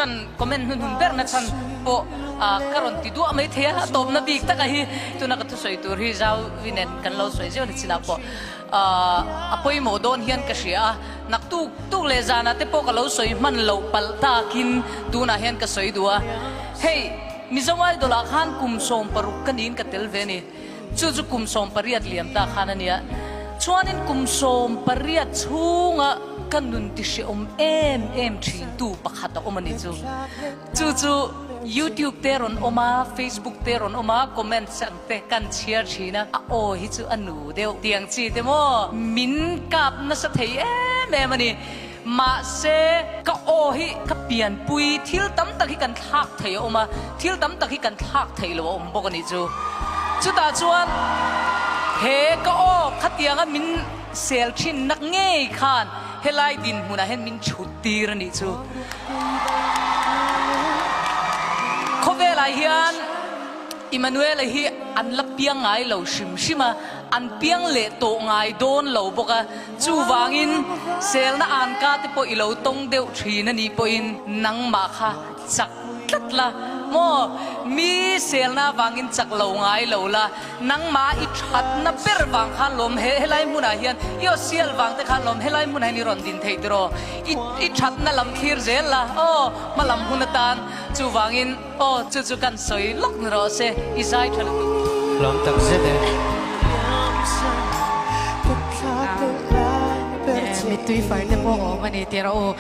Kan comment hnuhnun ber na chhan pawh ka rawn ti duah mai thei a, a tawpna bik taka hi tuna ka thusawi tur hi Zauvi nen kan lo sawi zeuh a ni chinah pawh a pawimawh dawn hian ka hria a, naktuk tuk leh zanah te pawh ka lo sawi hman loh palh takin tunah hian ka sawi duh a, hei Mizo Idol ah khan kum 16 ka niin ka tel ve a ni, chu chu kum 18 liam ta khan a nia, chuanin kum 18 chhunga ka nun ti hrehawm em em thin tu pakhat a awm a ni chu. Chu chu YouTube te rawn awm a, Facebook te rawn awm a, comments ang te kan chhiar thin a, a aw hi chu a nu deuh tiang chi te maw min kap nasa thei em em a ni. Mahse, ka aw hi ka pianpui thil tam tak hi kan thlak thei a awm a, thil tam tak hi kan thlak theih lo a awm bawk a nih chu. Chutah chuan he ka aw khatianga min sel thin nak ngei khan helai dinhmunah hian min chhut tir a nih chu. Khawvelah hian Immanuela hi an la piang ngai lo hrim hrim a, an piang leh tawh ngai dawn lo bawk a, chuvangin selna anka te pawh i lo tawng deuh thin a nih pawhin nangmah kha chak tlat la maw? Mi selna avangin chak lo ngai lo la, Nangmah i thatna ber vang khan lawm he helai hmunah hian i aw sial vang te khan lawm helai hmunah hian i rawn din theih tiraw? I i thatna lam thlir zel la aw hma lam hun atan chuvangin aw chu chu kan sawi lawk ni rawh se i zai tha lutuk. Lawm tak zet e. Mittui far te pawh awm a ni tiraw u.